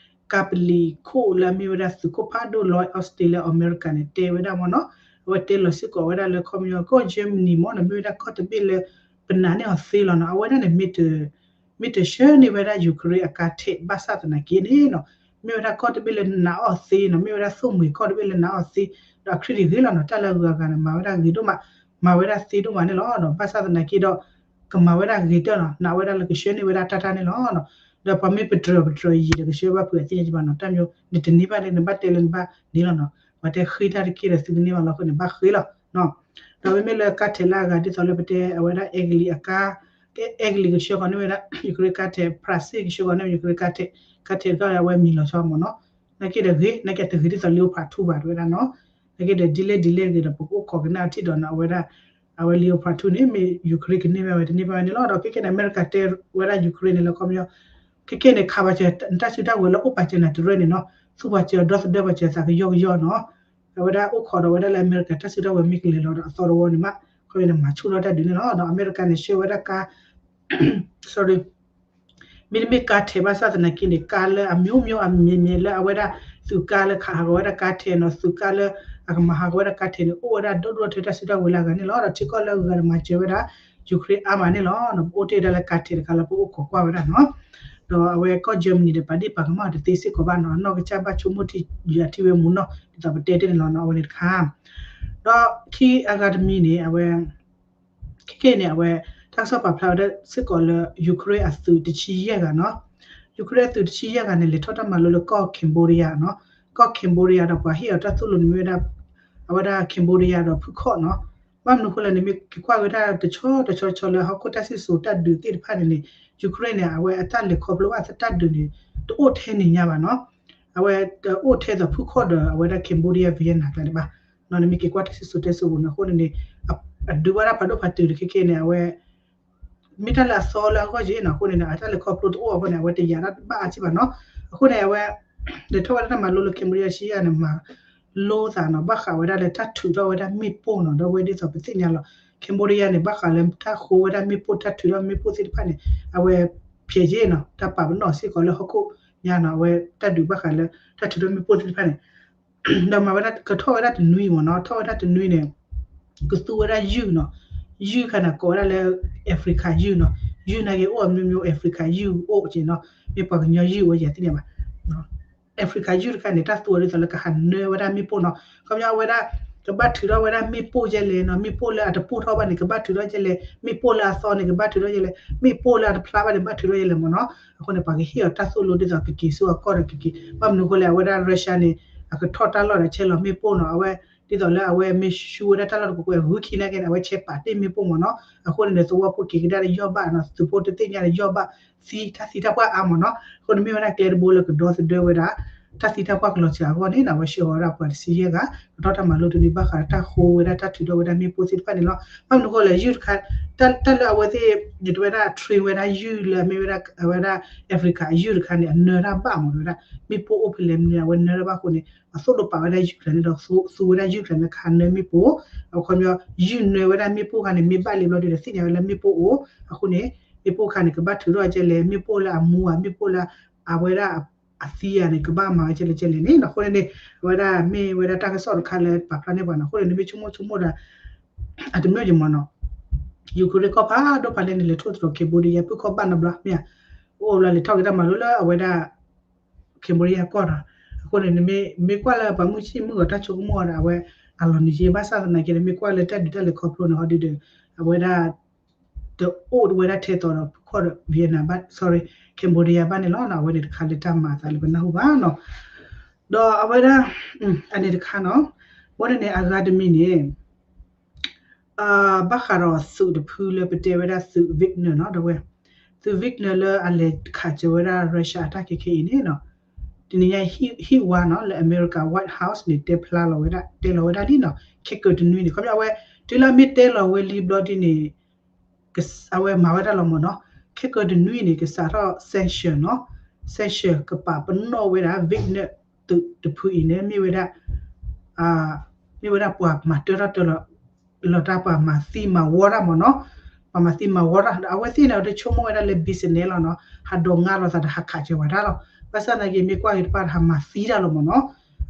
ကပလီၤခိၣ်လၢအမ့ၢ်ဝဲဒၣ်သုးခိၣ်ဖးဒိၣ် Lloyd Austin လၢအမဲရကၤန့ၣ် တဲဝဲဒၣ်မ့ၢ်နီၤ အဝဲတဲလီၤစ့ၢ်ကီးဝဲဒၣ်လၢခီပညီကီၢ် Germany မ့ၢ်နီၤ မ့ၢ်ဝဲဒၣ်ကီၢ်တဘ့ၣ်လၢ ပနာ်န့ၢ်အီၤသ့လီၤနီၤ အဝဲဒၣ်န့ၣ် မ့ၢ်တဆှၢန့ၢ်ဝဲဒၣ် Ukraine အကါထဲးဘၣ်ဆၣ်သနာ်က့န့ၣ်နီၤ မ့ၢ်ဝဲဒၣ်ကီၢ်တဘ့ၣ်လၢနာ်အီၤသ့နီၤ မ့ၢ်ဝဲဒၣ်သိၣ်မှံၤကီၢ်တဘ့ၣ်လၢနာ်အီၤသ့ ဒီးအခရံာ်တဂ့ၤလီၤနီၤ တၢ်လၢအဂုၤအဂၤန့ၣ် မၤဝဲဒၣ်ဂ့ၤဒိၣ်မး မၤဝဲဒၣ်သ့ဒိၣ်မးန့ၣ်လီၤ ဘၣ်ဆၣ်သနာ်က့ဒီး ကမၤဝဲဒၣ်ဂ့ၤတၢၢ်နီၤ နာ်ဝဲဒၣ်လၢကဆှၢန့ၢ်ဝဲဒၣ်တၢ်တၢ်န့ၣ်လီၤ ဒီးပှၤမ့ၢ်ပတြၢၤပတြၢၤယံာ်ဒီးကဆှၢဘၣ်ဖုးအသ့ၣ်ညါဘၣ်နီၤ တၢ်မ့ၢ်နတန့ၢ်ဘၣ်လၢနဘၣ်တဲလၢနဘၣ်န့ၣ်လီၤနီၤ ပှၤတဲဃ့တၢ်တက့ၢ်ဒီးသုကန့ၢ်ဘၣ်လီၤအဃိန့ၣ် ဘၣ်ဃ့လီၤနီၤ ဒီးမ့မ့ၢ်လၢကါထဲးလၢအဂၤဒ်သိးလၢပတဲအဝဲဒၣ် အဲကလံးအကါ, အဲကလံးကဆှၢဃီၤန့ၢ်ဝဲဒၣ် Ukraine ကါထဲး, ဖရၣ်စ့ၣ်ကဆှၢဃီၤန့ၢ်ဝဲ Ukraine ကါထဲး, ကါထဲးတဖၣ်လၢအဝဲမံၤလီၤဆီမ့ၢ်နီၤ, နာ်က့ဒီးဂ့ၤ, နာ်က့တဂ့ၤဒ်သိး Leopard two ဘၣ် တဲဝဲဒၣ်နီၤ, နာ်က့ဒီး delay delay ဂ့ၤဒီး ပကအိၣ်ခိးကနၣ်ထံၣ်ဒီးနီၤ အဝဲဒၣ် အဝဲ Leopard two န့ၣ် မ့ၢ် Ukraine ကန့ၢ်ဘၣ်ဝဲတန့ၢ်ဘၣ်ဝဲန့ၣ်လီၤ. ဒီးခဲကနံၣ်န့ၣ် အမဲရကၤတဲဝဲဒၣ် Ukraine န့ၣ်လၢခီပညီ ခဲကနံၣ်န့ၣ် ခးပာ်စၢၤနတၢ်စုတၢ်ဝဲၤလၢအိၣ်ပာ်စၢၤနၤတရၢၣ်န့ၣ်နီၤ, သူၣ်ပာ်စၢၤဒီသဒၢပာ်စၢၤသးကယီကယီနီၤ, အဝဲဒၣ်အိၣ်ခိးဒီးဝဲဒၣ်လၢအမဲရကၤတၢ်စုတၢ်ဝဲၤမ့ၢ်ကလဲၤလီၤဒီးအသီတဝီန့ၣ်မး, ခီပညီန့ၣ် မၤဆူၣ်ထီၣ်တၢ်ဒုးန့ၣ်လီၤ. ဒီးအမဲရကၤန့ၣ် ဆှၢဝဲဒၣ်ကါ sorry မ့တမ့ၢ်ကါထဲးဘၣ်ဆၣ်သနာ်က့န့ၣ် ကါလၢအမျိုးမျိုးအမြင်မြင် လၢအဝဲဒၣ်သုးကါလၢကဟးဂီၤဝဲဒၣ်ကါထဲးနီၤ, သုးကါလၢအကမၤဟးဂီၤဝဲဒၣ်ကါထဲးန့ၣ် အိၣ်ဝဲဒၣ်ဒိၣ်ဒိၣ်ထဲတၢ်စုတၢ်ဝဲၤလၢအဂၤန့ၣ်လီၤ. ဒီးထံကီၢ်လၢအဂၤဒီးမၤစၢၤဝဲဒၣ် Ukraine အါမးန့ၣ်လီၤ. ပအိၣ်တ့ၢ်ဒၣ်လၢကါထဲးတခါလၢပအိၣ်ခိးကွၢ်ဝဲဒၣ်နီၤ, ဒီးအဝဲကီၢ် Germany ဒီးပာ်ဒ့ၣ်ပာ်ကမၣ်တသ့စ့ၢ်ကီးဘၣ်နီၤ, အနီၢ်ကစၢ်ဘၣ်ဆိကမိၣ်ထံယၤထံဝဲမူနီၤ ဒ်သိးပတဲတ့ၢ်န့ၣ်လီၤနီၤ, အဝဲန့ၣ်တခါ ဒီးခံအဂၤတမံၤန့ၣ် အဝဲ ခဲကနံၣ်န့ၣ် အဝဲ တၢ်ကစီၣ်ပာ်ဖျါဝဲဒၣ်စ့ၢ်ကီးလၢ Ukraine အသုးတဆံယဲၢ်ဂၤနီၤ, Ukraine အသုးတဆံယဲၢ်ဂၤန့ၣ် လဲၤထီၣ်တၢ်မၤလိလၢကီၢ် Cambodia နီၤ, ကီၢ် Cambodia ဒီးပှၤဟ့ၣ်အီၤတၢ်သိၣ်လိန့ၣ်မ့ၢ်ဝဲဒၣ် အဝဲဒၣ် Cambodia ဒီးဖုခီၣ်နီၤ, ဘၣ်မနုၤအဃိလဲၣ်န့ၣ် မ့ၢ်က့ၤကွၢ်ဝဲဒၣ်တဆီတဆီတဆီလၢ ဟီၣ်ခိၣ်တၢ်စံၣ်စိၤတၢ်ဒုးသ့ၣ်တဖၣ်န့ၣ်န့ၣ် Ukraine န့ၣ် အဝဲအတၢ်လဲၤခီဖျိဘၣ်အတၢ်ဒုးန့ၣ် တအိၣ်ထဲန့ၣ်ညါဘၣ်နီၤ, အဝဲတအိၣ်ထဲသိးဖုခီၣ်ဒီးအဝဲဒၣ် Cambodia Vietnam ကျါန့ၣ်ဘၣ်, နမ့ၢ်က့ၤကွၢ်တၢ်စံၣ်စိၤတဲစိၤပူၤန့ၣ် အဃိန့ၣ်န့ၣ် အဒုးဘၣ်တၢ်ဖးဒိၣ်ဖးတုၤလၢခဲကနံၣ်န့ၣ် အဝဲ မ့ၢ်တၢ်လၢအသီလၢအဂီၢ်ယ့ၣ်နီၤ, အဃိန့ၣ်န့ၣ် အတၢ်လဲၤခီဖျိတအိၣ်အဃိန့ၣ် အဝဲတယာ်တၢ်ဘၣ်အါထံၣ်ဘၣ်နီၤ, အဃိန့ၣ် အဝဲ လဲၤထီၣ်ဝဲဒၣ်တၢ်မၤလိလၢ Cambodia တဆံယဲၢ်ဂၤန့ၣ် မၤလိသးနီၤ, ဘၣ်ဃးဝဲဒၣ်လၢတၢ်ထုးထီၣ်ဝဲဒၣ်မ့ၣ်ပိၢ်နီၤ, ဒီးဝဲဒ်သိးပသ့ၣ်ညါလီၤ Cambodia န့ၣ် ဘၣ်ဃးလၢတၢ်ဃိဝဲဒၣ်မ့ၣ်ပိၢ် တၢ်ထုးထီၣ်မ့ၣ်ပိၢ်သ့ၣ်တဖၣ်န့ၣ် အဝဲ ဖျဲးယ့ၣ်နီၤ, တၢ်ပာ်ပနီၣ်စ့ၢ်ကီးလၢဟီၣ်ခိၣ်ညါနီၤ, အဝဲတၢ်ဒုးဘၣ်ဃးလၢတၢ်ထုးထီၣ်မ့ၣ်ပိၢ်သ့ၣ်တဖၣ်န့ၣ် ဒီးမၤဝဲဒၣ် ကထီၣ်ဝဲဒၣ်တနွံမ့ၢ်နီၤ, ထီၣ်ဝဲဒၣ်တနွံန့ၣ် ကသူဝဲဒၣ်ယုၢ်နီၤ, ယုၢ်ခါန့ၣ် ကိးဝဲဒၣ်လၢ Africa ယုၢ်နီၤ, ယုၢ်နာ်က့အိၣ်အမျိုးမျိုး Africa ယုၢ်အိၣ်က့နီၤ, မ့ၢ်ပှၤကညီယုၢ်ဝဲယၤသ့ၣ်ညါဘၣ် Africa ယုၢ်တခါန့ၣ် တၢ်သူဝဲဒ်သိးလၢကဟးနၢဝဲဒၣ်မ့ၣ်ပိၢ်နီၤ, ခီပညီဝဲဒၣ် ကဘၣ်ထုးထီၣ်ဝဲဒၣ်မ့ၣ်ပိၢ်ယဲလဲၣ်နီၤ, မ့ၣ်ပိၢ်လၢအတပိၢ်ထီၣ်ဘၣ်န့ၣ် ကဘၣ်ထုးထီၣ်ယဲလဲၣ်, မ့ၣ်ပိၢ်လၢအသီန့ၣ် ကဘၣ်ထုးထီၣ်ယဲလဲၣ်, မ့ၣ်ပိၢ်လၢအတဖျါဘၣ်န့ၣ် ဘၣ်ထုးထီၣ်ယဲလဲၣ်မ့ၢ်နီၤ, အဃိန့ၣ် ပှၤကဟ့ၣ်အီၤတၢ်သိၣ်လိဒ်သိးကက့ၤဆူအကီၢ်ဒီးကက့ၤ, ဘၣ်မနုၤအဃိလဲၣ် အဝဲဒၣ် Russia န့ၣ် အကထီၣ်တၢ်လီၢ်ဒီးဆဲးလီၤမ့ၣ်ပိၢ်နီၤ, အဝဲ ဒ်သိးလၢအဝဲမ့ၢ်ဆူဝဲဒၣ်တၢ်လီၢ်တပူၤကွံာ် ဂုၤခံနာ်က့န့ၣ် အဝဲဆဲးပာ်တ့ၢ်မ့ၣ်ပိၢ်မ့ၢ်နီၤ, အဃိန့ၣ်န့ၣ် သဝီဖိက့ၤကဒါဒီးယီၢ်ဘၣ်နီၤ, သုးဖိတသ့ၣ်ညါဒီးယီၢ်ဘၣ်, သံတၢ်သံတၢ်ပှၢ်အါမ့ၢ်နီၤ, အဃိန့ၣ်မ့ၢ်ဝဲဒၣ်ကျဲတဘိလၢကဒီသဒၢဝဲဒၣ် တၢ်သံတၢ်ပှၢ်ကလီၤစှၤအဂီၢ်န့ၣ်နီၤ, အဝဲဆှၢဃီၤဝဲဒၣ်ပှၤတဆံယဲၢ်ဂၤ, ကထီၣ်တၢ်မၤလိတနွံဘၣ်ဃးတၢ်ဃိဝဲဒၣ်တၢ်ထုးထီၣ်ဝဲဒၣ်မ့ၣ်ပိၢ်သ့ၣ်တဖၣ်န့ၣ်လီၤ. ဘၣ်မနုၤအဃိလဲၣ် ယုၢ်တခါ တၢ်လၢအဝဲသ့ၣ် ယတဝဲဒၣ် train ဝဲဒၣ်ယုၢ်လၢအမ့ၢ်ဝဲဒၣ် အဝဲဒၣ် Africa အယုၢ်တခါန့ၣ် အနၢတၢ်ဘၣ်မ့ၢ်ဝဲဒၣ် မ့ၣ်ပိၢ်အိၣ်ဖဲလဲၣ်မနုၤ အဝဲနၢတၢ်ဘၣ်အဃိန့ၣ် အသိၣ်လိပာ်ဝဲဒၣ်ယုၢ်ကျါန့ၣ်ဒီး သူဝဲဒၣ်ယုၢ်ကျါန့ၣ် ကဟးနၢမ့ၣ်ပိၢ်, အခီပညီ ယုၢ်နၢဝဲဒၣ်မ့ၣ်ပိၢ်ခါန့ၣ် မ့ၢ်ဘၣ်လံဘျီဒုးဒီး သ့ၣ်ညါဝဲလၢမ့ၣ်ပိၢ်အိၣ်, အဃိန့ၣ် မ့ၣ်ပိၢ်ခါန့ၣ် ကဘၣ်ထုးထီၣ်ကဲလဲၣ်, မ့ၣ်ပိၢ်လၢအမူဧါ, မ့ၣ်ပိၢ်လၢအဝဲဒၣ်အသံဧါန့ၣ် ကဘၣ်မၤဝဲကဲလဲၣ်ကဲလဲၣ်န့ၣ် အဃိန့ၣ်န့ၣ် အဝဲဒၣ်မ့ၢ်ဝဲဒၣ်တၢ်ကစီၣ်တခါလၢပာ်ဖျါန့ၢ်ပှၤနီၤ, အဃိန့ၣ် နမ့ၢ်ဆိကမိၣ်ဆိကမိၣ်ဒီး အတမ့ၢ်ယမ့ၢ်နီၤ Ukraine ကီၢ်ဖးဒိၣ်ဖးလဲၢ်န့ၣ် လဲၤထီၣ်သတြီၤ Cambodia ဖုခီၣ်ဘၣ်နီတဘျီ မ့ၢ်ဧါ, အိၣ်ဘျီလဲၤထီၣ်က့ၤတၢ်မၤလိလၢအဝဲဒၣ် Cambodia ကီၢ်နီၤ, အဃိန့ၣ် နမ့ၢ်ကွၢ်လၢပှၤမုၢ်ဆ့ၣ်မုၢ်ဂီၤတၢ်ဆိကမိၣ်ဒီး အဝဲအလီၤနံၤယ့ ဘၣ်ဆၣ်သနာ်က့ နမ့ၢ်ကွၢ်လၢတၢ်ဒုးတၢ်လဲၤခီဖျိန့ၣ် ဟီဒုဒီး အဝဲဒၣ် တအိၣ်ဝဲဒၣ်ထဲသိးဒီးဖုခီၣ်ဒီး Vietnam ဘၣ် sorry Cambodia ဘၣ်န့ၣ်လီၤ. အဝဲန့ၣ်တခါလၢတၢ်မၤအသးလၢပနၢ်ဟူဘၣ်နီၤ, ဒီးအဝဲဒၣ် အန့ၣ်တခါနီၤ, ဘၣ်န့ၣ်န့ၣ် အဂၤတမံၤန့ၣ် ဘၣ်ဃးဒီးသုးတဖုလၢပတဲဝဲဒၣ်သုး Wagner နီၤ ဒီးဝဲ သုး Wagner လၢအလဲၤခးစၢၤဝဲဒၣ် Russia အတၢ်ခဲခဲအံၤန့ၣ်နီၤ, တနံၤညါဟံၣ်ဝါနီၤ လၢအမဲရကၤ White House န့ၣ် တဲဖျါလီၤဝဲဒၣ် တဲလီၤဝဲဒၣ်လံနီၤ, ခဲကၢၤတနွံန့ၣ် ခီပညီအဝဲ တုၤလၢအမ့ၢ်တဲလီၤဝဲလံဘျီဒ်န့ၣ် အဝဲမၤဝဲဒၣ်လီၤမ့ၢ်နီၤ, ခဲကၢၤတနွံန့ၣ် ကစးထီၣ် sanction နီၤ, sanction ကပာ်ပနီၣ်ဝဲဒၣ် Wagner သုးတဖုအံၤန့ၣ် မ့ၢ်ဝဲဒၣ် မ့ၢ်ဝဲဒၣ်ပှၤမၤတၢထီၣ်တၢလီၤတၢ် ပှၤမၤသံမၤဝီတၢ်မ့ၢ်နီၤ, ပှၤမၤသံမၤဝီတၢ် အဝဲသ့ၣ်န့ၣ်ဒီးဆိကမိၣ်ဝဲဒၣ်လၢ business လီၤနီၤ, ဟးဒိးငါလီၤသးဒီးဟးခးစၢၤဝဲဒၣ်လီၤ, ဘၣ်ဆၣ်သနာ်က့ မ့ၢ်ကွၢ်က့ၤတဖၣ်ဒီးဟးမၤသံတၢ်လီၤမ့ၢ်နီၤ,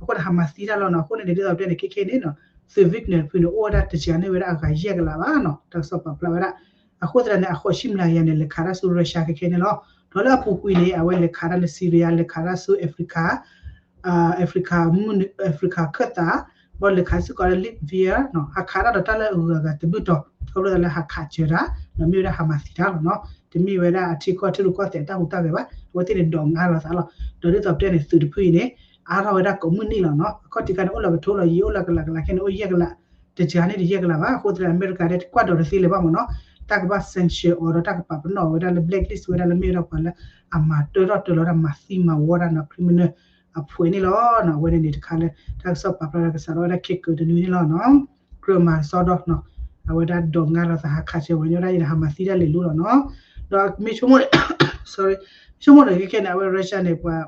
အဃိန့ၣ် ဟးမၤသံတၢ်လီၤနီၤ, အဃိန့ၣ် ဒ်သိးပတဲန့ၣ် ခဲခဲန့ၣ်နီၤ, သုး Wagner တဖုန့ၣ် အိၣ်ဝဲဒၣ်တစှၤန့ၢ်ဝဲဒၣ်အဂၤယဲၢ်ကလးဘၣ်နီၤ, တၢ်ကစီၣ်ပာ်ဖျါဝဲဒၣ်, အဃိသတးန့ၣ် အဃိးဆံမျးကယၤန့ၣ် လဲၤခးတၢ်ဆူ Russia ခဲခဲန့ၣ်လီၤ, ဒီးလၢအပူၤကွံာ်န့ၣ် အဝဲလဲၤခးတၢ်လၢ Syria လဲၤခးတၢ်ဆူ Africa Africa Africa ခၢၣ်သး, ဘၣ်လဲၤခးစ့ၢ်ကီးလၢ Libya နီၤ, ဟးခးတၢ်ဒီးတၢ်လၢအဂုၤအဂၤတဘျုးတီၤ, ခီဖျိသးလၢဟးခးစၢၤတၢ်, ဒီးမ့ၢ်ဝဲဒၣ်ဟးမၤသံတၢ်လီၤနီၤ, တမ့ၢ်ဝဲဒၣ်အထံကီၢ်ထံရူၢ်ကီၢ်သဲးတၢ်ဟူးတၢ်ဂဲၤဘၣ်, အဝဲသ့ၣ်န့ၣ်ဒိးငါလီၤသးလီၤ, ဒီးဒ်သိးပတဲန့ၣ် သုးတဖုအံၤန့ၣ် အါထီၣ်ဝဲဒၣ်ကိးမုၢ်နံၤလီၤနီၤ, အခီၣ်ထံးခါန့ၣ် အိၣ်လၢကထိလီၤယံၤ အိၣ်လၢကလးကလးခဲန့ၣ် အိၣ်ယဲၢ်ကလး တစှၤန့ၢ်တယဲၢ်ကလးဘၣ်. အဃိသတး အမဲရကၤဒီးကွၢ်ဒီးတသ့လၢၤဘၣ်မ့ၢ်နီၤ, တၢ်ကဘၣ် sanction အီၤဒီးတၢ်ကပာ်ပနီၣ်ဝဲဒၣ်လၢ blacklist ဝဲဒၣ်လၢမ့ၢ်ဝဲဒၣ်ပှၤလၢအမၤတၢထီၣ်တၢလီၤတၢ်မၤသံမၤဝီတၢ်နီၤ criminal အဖှဲးန့ၣ်လီၤ. အဝဲန့ၣ်န့ၣ်တခါလၢ တၢ်ကစီၣ်ပာ်ဖျါလၢကစးထီၣ်ဝဲဒၣ်ခဲကိာ်တနွံန့ၣ်လီၤနီၤ. ကြၢးမၤကစီဒီးနီၤ အဝဲဒၣ်ဒိးငါလီၤသးဟးခးဆၢဝဲညီဒၣ်အံၤန့ၣ် ဟးမၤသံတၢ်လဲၤလိၤလီၤနီၤ. ဒီးမ့ၢ်ဆိကမိၣ်န့ၣ် ဆိကမိၣ်န့ၣ် ခဲခဲန့ၣ် အဝဲ Russia န့ၣ် ပှၤ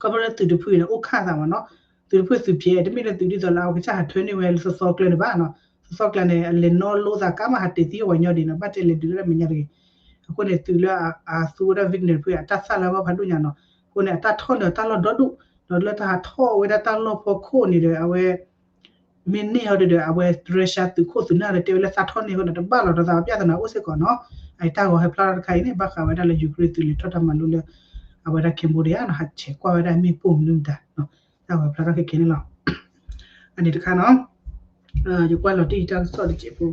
ခီဖျိလၢသုးတဖုအံၤန့ၣ် အိၣ်ခၣ်သးမ့ၢ်နီၤ, သုးတဖုသုးဖျဲး တမ့ၢ်လၢသုးဒ်သိးလၢအကစၢ်ဟးထၢန့ၢ်ဝဲလၢသီသီကျဲန့ၣ်ဘၣ်နီၤ, သီသီကျဲန့ၣ် အလဲၤနီၣ်လိသးကါမး ဟးတ့ၢ်သံဝဲညီဒံးနီၤ, ဘၣ်တဲလဲၤဒုးဝဲဒၣ်မဲာ်ညါတဂ့ၤ. အဃိန့ၣ် သုးလၢအသူဝဲဒၣ် Wagner တဖုအံၤ အတၢ်သၣ်လၢအဂီၢ်ဖးဒိၣ်ညါနီၤ, အဃိန့ၣ် အတၢ်ထီၣ်န့ၣ် အတၢ်လီၢ်ဒီဒူၣ်, ဒီးလၢတၢ်ဟးထီၣ်ဝဲဒၣ်တၢ်လီၢ်ဖီခိၣ်န့ၣ်ဒီး အဝဲ မ့ၢ်န့ၢ်ဟီဒ်ဒီး အဝဲ Russia သုးခိၣ်သုးနၢ်ဒီးတဲဝဲလၢသးထီၣ်န့ၢ်အဃိန့ၣ် တဘၣ်လီၤဒီးသး ပြဿနာအိၣ်စ့ၢ်ကီးနီၤ, အတၢ်ဂီၤဟဲဖျါထီၣ်တခါအံၤန့ၣ် ဘၣ်ဃးဝဲဒၣ်လၢ Ukraine သုးလဲၤထီၣ်တၢ်မၤလိလၢ အဝဲဒၣ် Cambodia နီၤ ဟးဆဲးကွၢ်ဝဲဒၣ်မ့ၣ်ပိၢ်မနုၤမတၤ တၢ်ဂီၤဖျါထီၣ်ခဲခဲန့ၣ်လီၤ. အန့ၣ်တခါနီၤ ယကွၢ်လီၤတံၢ်တၢ်ကစီၣ်တစဲးဖိ,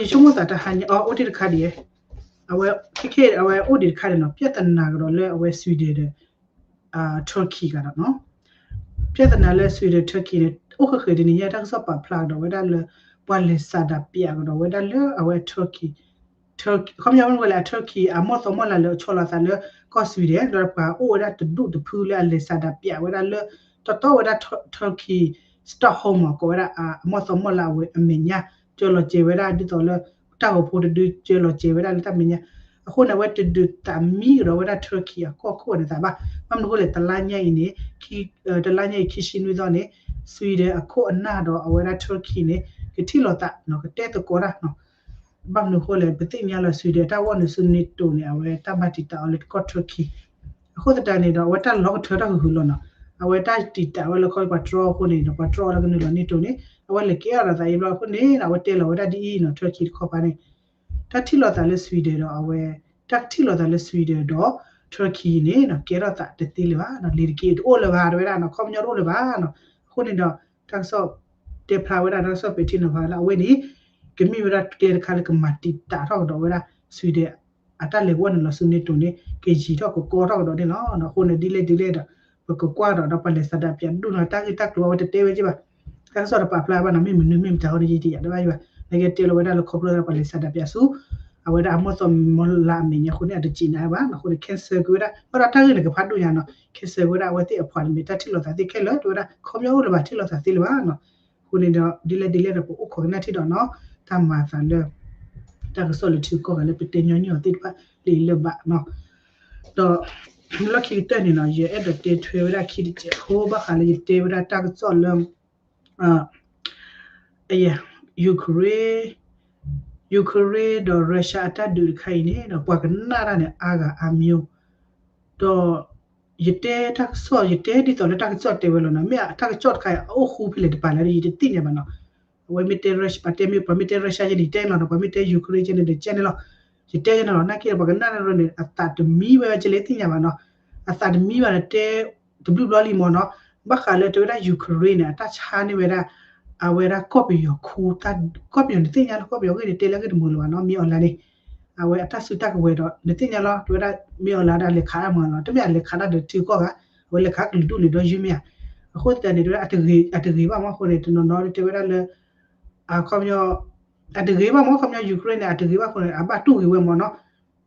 ယဆိကမိၣ်သးတဟါညါ အိၣ်တ့ၢ်တခါဒံး, အဝဲခဲခဲ အဝဲအိၣ်ဒံးတခါဒံးနီၤ, ပြဿနာကဒီးလၢအဝဲ Sweden ဒီး Turkey ကဒီးနီၤ, ပြဿနာလၢ Sweden Turkey န့ၣ် အိၣ်ဃဲးဃဲးဒ်န့ၣ်ညါ တၢ်ကစီၣ်ပာ်ဖျါကဒီးဝဲဒၣ်လၢ ပှၤလဲၤဆန္ဒပြကဒီးဝဲဒၣ်လၢအဝဲ Turkey ခီပညီဝဲလၢ Turkey အမီၢ်သီမီၢ်လၤလၢအဆီလီၤသးလၢကီၢ် Sweden ဒီးပှၤအိၣ်ဝဲဒၣ်တဒူၣ်တဖုလၢအလဲၤဆန္ဒပြဝဲဒၣ်လၢ တီတီဝဲဒၣ် Turkey Stockholm ကိးဝဲဒၣ်အမီၢ်သီမီၢ်လၤအဝဲအမဲာ်ညါ ကၢလီၤစဲၤဝဲဒၣ်ဒ်သိးလၢ တၢ်ဂီၤဖိတဒုကၢလီၤစဲၤဝဲဒၣ်လၢတၢ်မဲာ်ညါ, အဃိန့ၣ် အဝဲတဒုးသးမံကဒီးဝဲဒၣ် Turkey အကီၢ်ခိၣ်န့ၣ်သးဘၣ်. ဘၣ်မနုၤအဃိလဲၣ် တလါညါအံၤန့ၣ် တလါညါအံၤခံဆံနွံသီန့ၣ် Sweden အခိၣ်အနၢ်ဒီးအဝဲဒၣ် Turkey န့ၣ် ကထံၣ်လိာ်သးနီၤ ကတဲသကိးတၢ်နီၤ. ဘၣ်မနုၤအဃိလဲၣ် ပသ့ၣ်ညါလီၤ Sweden အတၢ်ဂီၢ်န့ၣ်ဆူ NATO န့ၣ် အဝဲတၢ်ဘၣ်တံာ်တာ်အီၤလၢကီၢ် Turkey အဃိသတးန့ၣ်ဒီး အဝဲတၢ်လီၤကထၢတၢ်ဃုာ်ဃုာ်လီၤနီၤ. အဝဲတၢ်တံာ်တာ်ဝဲလၢခီပှၤတြီအဃိန့ၣ်ဒီး ပှၤတြီအီၤလၢကနုာ်လီၤ NATO န့ၣ် အဝဲလဲၤကဲထီၣ်သးအံၤဘျီအဃိန့ၣ် အဝဲတဲလီၤဝဲဒၣ်ဒ်အံၤနီၤ Turkey တခီပၤန့ၣ် တၢ်ထံၣ်လိာ်သးလၢ Sweden ဒီးအဝဲ တၢ်ထံၣ်လိာ်သးလၢ Sweden ဒီး Turkey န့ၣ်နီၤ ကဲထီၣ်သးတသ့လၢၤဘၣ်နီၤ လံာ်တက့ၢ်တအိၣ်လၢၤဘၣ် တဲဝဲဒၣ်နီၤ ခီပညီတအိၣ်လၢၤဘၣ်နီၤ. အဃိန့ၣ်ဒီး တၢ်ကစီၣ်တဲဖျါဝဲဒၣ် တၢ်ကစီၣ်ပဲာ်ထံနီၤဖးလၢအဝဲန့ၣ် ကမ့ၢ်ဝဲဒၣ်ကျဲတခါလၢကမၤတံာ်တာ်ထီၣ်ကဒီးဝဲဒၣ် Sweden အတၢ်လဲၤဝဲန့ၣ်လီၤဆူ NATO န့ၣ် ကယံာ်ထီၣ်ကကီထီၣ်ကဒီးန့ၣ်လီၤ. အဃိန့ၣ် ဒ်လဲၣ်ဒ်လဲၣ်ဒီး ပကကွၢ်ဒီး ဒီးပှၤလဲၤဆန္ဒပြဒူၣ်နီၤ တၢ်ဂ့ၢ်တၢ်ကျိၤအဝဲတတဲဝဲက့ဘၣ်. တၢ်ကစီၣ်တပာ်ဖျါဘၣ်နီၤ မ့ၢ်မနုၤမ့ၢ်မတၤအဃိန့ၣ် ယတယာ်တဘၣ်ယဘၣ်. နကတဲလီၤဝဲဒၣ်လၢခီဖျိလၢပှၤလဲၤဆန္ဒပြဆူ အဝဲဒၣ်အမီၢ်သီမီၢ်လၤအမဲာ်ညါအဃိန့ၣ် အတစံးနၤဘၣ်နီၤ အဃိန့ၣ် cancel ကွံာ်ဝဲဒၣ် ဘၣ်ဒီးတၢ်ဂ့ၢ်န့ၣ်ကဖးဒိၣ်ညါနီၤ cancel ကွံာ်ဝဲဒၣ်အဝဲသ့ၣ်အ parliament တၢ်ထံၣ်လိာ်သးသ့ၣ်ခဲလၢာ် တဲဝဲဒၣ် ခီပညီအိၣ်လၢၤဘၣ် ထံၣ်လိာ်သးသ့လၢၤဘၣ်နီၤ. အဃိန့ၣ်ဒီး ဒ်လဲၣ်ဒ်လဲၣ်ဒီး ပအိၣ်ခိးကနၣ်ထံၣ်ဒီးနီၤ တၢ်မၤသးလၢ တၢ်ကစီၣ်လၢထံကီၢ်ဂၤလၢပတဲညီနုၢ်အီၤသ့ၣ်တဖၣ်လၢအံၤလၢၤဘၣ်နီၤ. ဒီး လီၢ်ခံကတၢၢ်န့ၣ်နီၤ ယအဲၣ်ဒိးတဲထွဲဝဲဒၣ်ခံတစဲးဖိ ဘၣ်ဃးလၢယတဲဝဲဒၣ်တၢ်ကစီၣ်လၢ Ukraine Ukraine ဒီး Russia အတၢ်ဒုးတခါအံၤန့ၣ်ဒီး ပှၤကနၣ်တၢ်န့ၣ် အါဂၤအါမံၤ ဒီး ယတဲတၢ်ကစီၣ် ယတဲဒ်သိးလၢတၢ်ကစီၣ်တဲဝဲလီၤနီၤ မ့ၢ်တၢ်ကစီၣ်တခါအံၤ အအိၣ်ဃူဖဲလဲၣ်တပၤလဲၣ် ယတသ့ၣ်ညါဘၣ်နီၤ. အဝဲမ့ၢ်တဲ Russia ပှၤတဲမ့ၢ် ပှၤမ့ၢ်တဲ Russia ယဲန့ၣ် ယတဲန့ၣ်လီၤနီၤ ပှၤမ့ၢ်တဲ Ukraine ယဲန့ၣ်ဒီး ကဲန့ၣ်လီၤ ယတဲန့ၣ်လီၤ နာ်က့ဒီး ပှၤကနၣ်တၢ်န့ၣ် အသးတမံဝဲ ကလဲၤသ့ၣ်ညါဘၣ်နီၤ. အသးတမံဘၣ်ဒီးတဲ တဘျုးဘျီလံမ့ၢ်နီၤ. ဘၣ်ဃးလၢတဲဝဲဒၣ် Ukraine န့ၣ် အတၢ်ဆါန့ၢ်ဝဲဒၣ် အဝဲဒၣ်ကီၢ်ပယီၤခူ ကီၢ်ပယီၤန့ၣ်သ့ၣ်ညါလီၤ ကီၢ်ပယီၤဂ့ၢ်န့ၣ် တဲလၢအဂ့ၢ်တမုာ်လၢၤဘၣ်နီၤ မ့ၢ်အီၤလၢန့ၣ် အဝဲအတၢ်စုတၢ်ကဝဲၤဒီး နသ့ၣ်ညါလီၤ တဲဝဲဒၣ် မ့ၢ်အီၤလၢဒၣ်လဲၤခးတၢ်မၤလီၤ တမ့ၢ်အလဲၤခးတၢ်ဒီးထံကီၢ်ဂၤ အဝဲလဲၤခးကလုာ်ဒူၣ်န့ၣ်ဒီးယုၢ်မ့ၢ်ဧါ. အဃိသတးန့ၣ် တဲဝဲဒၣ် အတဂ့ၤဘၣ်မ့ၢ်အဃိန့ၣ် တနီၤနီၤတဲဝဲဒၣ်လၢ အခီပညီ အတဂ့ၤဘၣ်မ့ၢ် ခီပညီ Ukraine န့ၣ် အတဂ့ၤဘၣ်အဃိန့ၣ် အဘၣ်တူၢ်ဂ့ၤဝဲမ့ၢ်နီၤ.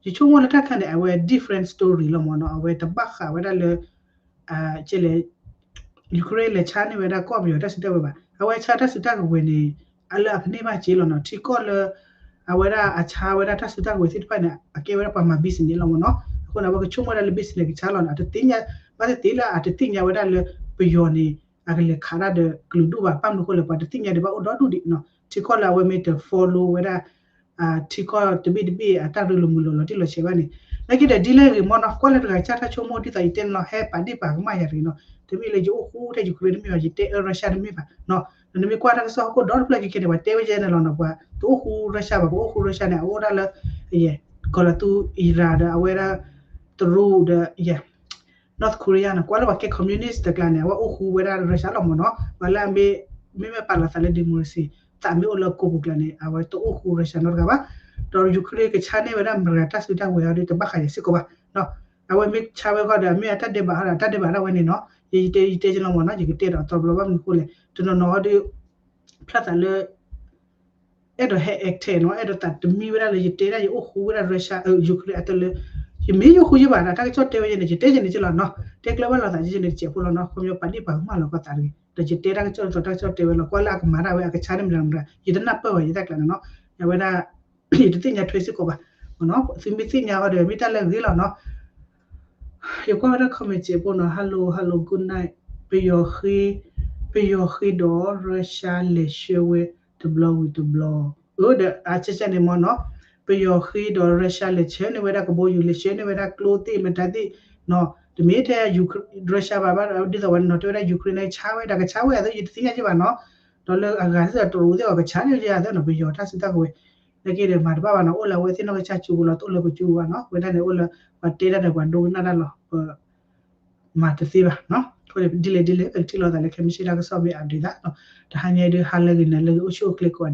ယဆိကမိၣ်လၢတၢ်ခါန့ၣ် အဝဲ different story လီၤမ့ၢ်နီၤ အဝဲတဘၣ်ဃးဝဲဒၣ်လၢ ကဲလဲၣ် Ukraine လဲၤဆါန့ၢ်ဝဲဒၣ်ကီၢ်ပယီၤတၢ်စုတၢ်ကဝဲၤဘၣ် အဝဲဆါတၢ်စုတၢ်ကဝဲၤန့ၣ် အလၢအကန့ၢ်ဘၣ်က့လီၤနီၤ ထံကီၢ်လၢ အဝဲဒၣ်အဆါဝဲဒၣ်တၢ်စုတၢ်ကဝဲၤသ့ၣ်တဖၣ်န့ၣ် အကဲဝဲဒၣ်ပှၤမၤ business လီၤမ့ၢ်နီၤ အဃိန့ၣ် အဝဲကဆိကမိၣ်ဝဲဒၣ်လၢ business ကဆါလီၤန့ၣ် အတသ့ၣ်ညါ ဘၣ်သ့ၣ်သ့ၣ်လၢအတသ့ၣ်ညါဝဲဒၣ်လၢပယီၤန့ၣ် အကလဲၤခးတၢ်ဒီးကလုာ်ဒူၣ်ဘၣ် ဘၣ်မနုၤအဃိလဲၣ် ပှၤတသ့ၣ်ညါဒံးဘၣ်အိၣ်ဒီဒူၣ်ဒံးနီၤ ထံကီၢ်လၢအဝဲမ့ၢ်တ follow ဝဲဒၣ် ထံကီၢ်တဘ့ၣ်တဘ့ၣ်အတၢ်ရ့လိာ်မုာ်လိာ်လီၤတံၢ်လီၤဆဲးဘၣ်န့ၣ် နာ်က့ဒီးဒ်လဲၣ်ဂ့ၤမ့ၢ်နီၤ ကွၢ်လၢတဂၤကစၢ်တၢ်ဆိကမိၣ်ဒ်သိးယတဲန့ၣ်လီၤ ဟဲပာ်ဒ့ၣ်ပာ်ကမၣ်ယၤတဂ့ၤနီၤ တမ့ၢ်လၢယအိၣ်ဃူထဲ Ukraine တမ့ၢ်ဘၣ် ယတဲအၢ Russia တမ့ၢ်ဘၣ်နီၤ ဒီးနမ့ၢ်ကွၢ်တၢ်ကစီၣ်ဟီၣ်ခိၣ်ဒီတဖျၢၣ်ခဲခဲန့ၣ် ပှၤတဲဝဲယဲန့ၣ်လီၤနီၤ ပှၤတအိၣ်ဃူ Russia ဘၣ် ပှၤအိၣ်ဃူ Russia န့ၣ် အအိၣ်ဒၣ်လၢ ကီၤလီၤသူ Iran ဒီးအဝဲဒၣ် တရူးဒီး North Korea နီၤ ကွၢ်လၢပှၤကဲ communist တကျါန့ၣ် အဝဲအိၣ်ဃူဝဲဒၣ် Russia လီၤမ့ၢ်နီၤ ပှၤလၢအမ့ၢ် မ့မ့ၢ်ပာ်လီၤသးလၢ democracy သးမ့ၢ်အိၣ်လၢကိာ်ပူၤကျါန့ၣ် အဝဲတအိၣ်ဃူ Russia နီတဂၤဘၣ် ဒီး Ukraine ကဆါန့ၢ်ဝဲဒၣ်အမဲရကၤတၢ်စုတၢ်ကဝဲၤအီၤဒီးတဘၣ်ဃးယၤစ့ၢ်ကီးဘၣ် အဝဲမ့ၢ်ဆါဝဲဃီဒီး အမ့ၢ်အတၢ်ဒဲးဘးဟီဒီး အတၢ်ဒဲးဘးဒၣ်ဝဲန့ၣ်နီၤ ယတဲယတဲကလီၤမ့ၢ်နီၤ ယကတဲဒီးအသီဘျီဘၣ်မနုၤအဃိလဲၣ် တနီၤနီၤဟီဒီး ဖျါသးလၢ အဲၣ်ဒိးဟဲ attack နီၤ, အဲၣ်ဒိးသးတမံဝဲဒၣ်လၢယတဲဒၣ်ယအိၣ်ဃူဝဲဒၣ် Russia, Ukraine အတလၢ ယမ့ၢ်ယအိၣ်ဃူယဘၣ်ဒီး တၢ်ကစီၣ်တဲဝဲယဲန့ၣ် ယတဲယဲန့ၣ်က့လီၤနီၤ, တဲကျၢၤဘၣ်လိာ်သးယဲန့ၣ်တစဲးဖိလီၤနီၤ, ခီပညီပှၤဒ်ပှၤကမၣ်လီၤကီသးတဂ့ၤ, ဒီးယတဲတၢ်ကစီၣ်ဒ်သိးတၢ်ကစီၣ်တဲဝဲလီၤ, ကွၢ်လၢအကမၤတၢ်ဝဲအကဆါန့ၣ်မတၤမတၤ ယတနၢ်ပၢၢ်ဘၣ်ယတၢ်ကျးန့ၣ်နီၤ, ယဝဲဒၣ် ယတသ့ၣ်ညါထွဲစ့ၢ်ကီးဘၣ်, သုမ့ၢ်သ့ၣ်ညါအီၤဒီး မ့ၢ်တၢ်လၢအဂ့ၤလီၤနီၤ ယကွၢ်ဝဲဒၣ် comment စဲးဖိနီၤ, hello hello good night, ပယီၤဃ့, ပယီၤဃ့ဒီး Russia လဲၤဆှၢဝဲတဘျီဝံၤတဘျီ, အၢ ဒီးအကကန့ၣ်မ့ၢ်နီၤ, ပယီၤဃ့ဒီး Russia လဲၤဆှၢန့ၢ်ဝဲဒၣ်ကဘီယူၤ လဲၤဆှၢန့ၢ်ဝဲဒၣ်ကျိသ့ၣ်မတၤသ့ၣ်နီၤ, တမ့ၢ်ထဲ Russia ဘၣ်ဘၣ် ဒ်သိးဝဲနီၤတဲဝဲဒၣ် Ukraine န့ၣ်ဆါဝဲဒၣ်ကဆါဝဲအသိး ယတသ့ၣ်ညါက့ဘၣ်နီၤ, ဒီးလၢအဂၤသ့ၣ်ဒီးတရူးသ့ၣ်အီၤကဆါန့ၢ်ယဲအသိးနီၤ, ပယီၤတၢ်စုတၢ်ကဝဲၤ နက့ဒီးမၤတဘၣ်ဘၣ်နီၤ, အိၣ်လၢအဝဲသ့ၣ်နီၢ်ကစၢ်ကၠိပူၤလီၤ, တအိၣ်လၢပကၠိပူၤဘၣ်နီၤ, ဝဲဒၣ်န့ၣ်အိၣ်လၢ ပှၤတဲဒၣ်န့ၣ် ပှၤဒိကနၣ်တၢ်လီၤ, ပမၤတသ့ဘၣ်နီၤ, ဒ်လဲၣ်ဒ်လဲၣ် ပကထံၣ်လိာ်သးလၢခဲမုၢ်ဆ့ၣ်တၢ်ကစီၣ်မ့ၢ် update သးနီၤ, တဟါညါအံၤဒုး ဟါလၢဂ့ၤ နၤလၢဂ့ၤ အိၣ်ဆူၣ်အိၣ်ချ့ကိးဂၤ